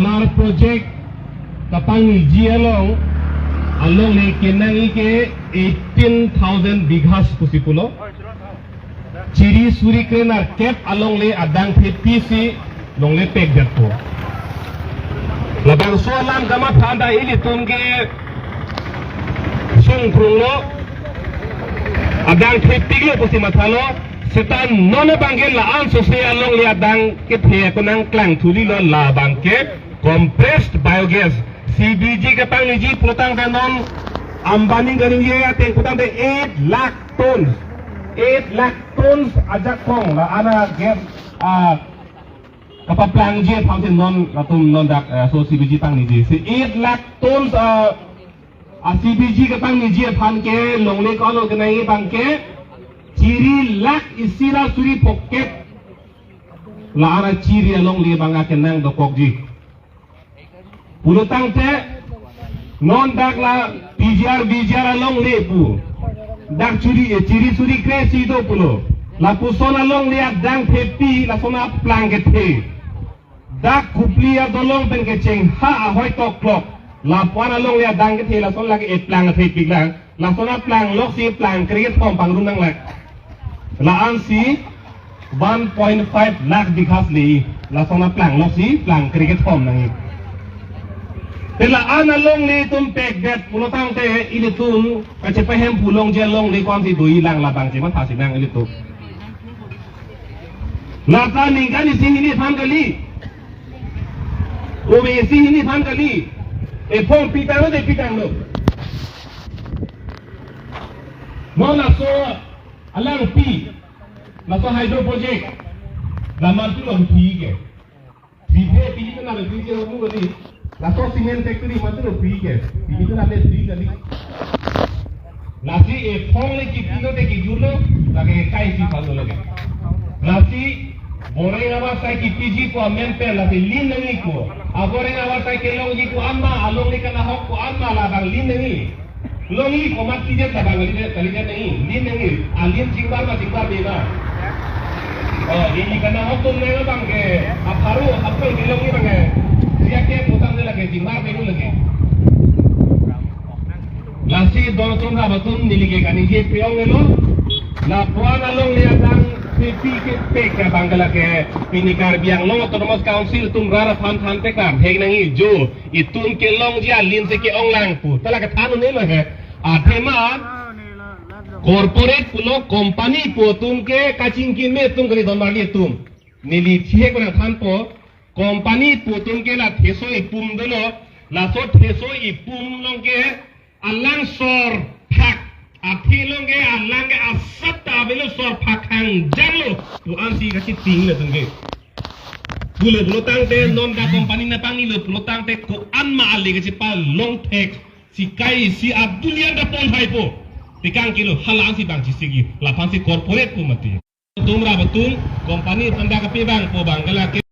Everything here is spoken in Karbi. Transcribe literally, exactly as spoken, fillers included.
Solar project kapangniji along, alongle kenangji ke eighteen thousand bighas pusi pulo. Chiri suri krenerkep alongle adang thepi si longle pekdetpo. Labangso alam kamatha ta ilitum ke sungkrunglo, adang thepiklo pusi mathalo. Seta non abangke la-an sose alongle adang kethe ako nangklang thulilo, labang ke compressed biogas. C B G kapangniji pulotangte non Ambani kaningje ateng pulotangte eight lakh tons. Eight lakh tons ajakong la-an agas, ah, kapaplangji aphansi non latum non dak, eh, so C B G pangniji. Si eight lakh tons, ah, a C B G kapangniji aphan ke longle ko-an lo kenangji abangke chiri lakh isi ra suri phokep. La-an a chiri alongle abang akenang dokokji. Pulotangte non dak la P G R V G R alongle pu, dak chiri, eh, chiri suri kre-isi do pulo. Lapuson alongle adang thepi, lason aplang kethe. Dak Kopili adolong pen kecheng ha ahoi toklok, lapu-an alongle adang kethe, lason lake eplang thepiklang. Lason aplang loksi plang krekethom pangrum nanglak. La-ansi one point five lakh bighas le. Lason aplang loksi plang krekethom nangji. Te la-an alongle itum pekdet pulotangte ilitum kachepahem pu longji alongle ko-ansi doji lang, labang chematha si nang ilitum. Lata ningkan isi hini aphan kali. Ove isi hini aphan kali. Ephong pitanglo de pitanglo. Non laso alangpi, laso hydro project, la mantu lo free ke. Free ke, free ke na free ke, free ke. Laso cement factory mantu lo free ke. Free ke na free kali. Lasi ephong le kipi lo de kijurlo, lake kaisi aphan lo lake. Lasi boreng abar sai kipiji ko amen pen, lasi lin nangji ko. Aboreng abar sai kelongji ko-an ma, alongle kanahok ko-an ma, labang lin nangji. Longji komat kijet labang kalidet, kalidet nangji, lin nangji. Alin chingbar ma chingbarbe ma. Oh, ini kanahok atum nang abangke, apharo, apharo kelongji abangke. Siya ke putang de lake, chingbarbe nu lake. Lasi don atum rap atum neli ke kaningje pe-ong-elo. Lapu-an alongle adang thepi kepek abangke lake pini Karbi Anglong Autonomous Council atum rat aphan than tekar hek nangji, jo itum kelongji alinsi ke-ong lang pu. Ta lake than un-elo he. Athema corporate pulo, company pu atum ke kachingki me atum kali, don marli atum. Neli thihek nangthanpo, company pu atum ke la theso ipum dolo, laso theso ipum along ke alang sor phak, athe along ke alang ke asap ta avelo, sor phak hangjanglo pu-ansi kachiting latum ke. Pulo pulotangte non dak company napangnilo pulotangte ko-an ma ale kachepalong thek, sikai isi adulian ta pon thaipo. Tekang kilo hala-ansi bang chisigi, laphansi corporate pu mati. Atum rap atum, company aphan dak kape abang pu abangke lake